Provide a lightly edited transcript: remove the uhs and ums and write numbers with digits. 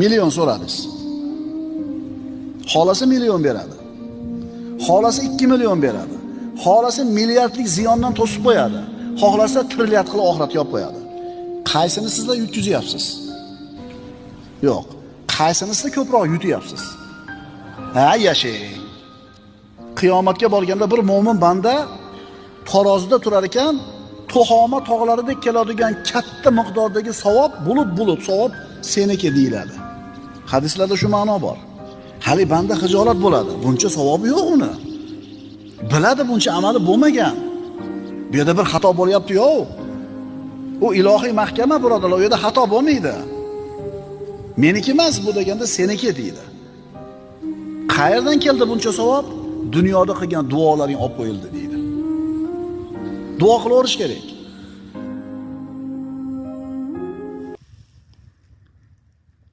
Million so'radingiz. Xolasi million beradi. Xolasi 2 million beradi. Xolasi milliardlik ziyondan to'sib qo'yadi. Xohlasa trilliard qilib oxiratga olib qo'yadi. Qaysini sizlar yutkazyapsiz? Yo'q. Qaysini sizlar ko'proq yutyapsiz? Ha, yashang. Qiyomatga borganda bir mo'min banda tarozida turar ekan, To'xoma tog'laridek keladigan katta miqdordagi savob, bulut-bulut savob seniki deyiladi. Hadislarda shu ma'no bor. Hali banda xijolat bo'ladi. Buncha savobi yo'q uni. Biladi buncha amali bo'lmagan. Bu yerda bir xato bo'lyapti yo'q. U ilohiy mahkama birodarlar, u yerda xato bo'lmaydi. Meniki emas bu deganda seniki deydi. Qayerdan keldi buncha savob? Dunyoda qilgan duolaring olib qo'yildi deydi. Duo qilaverish kerak.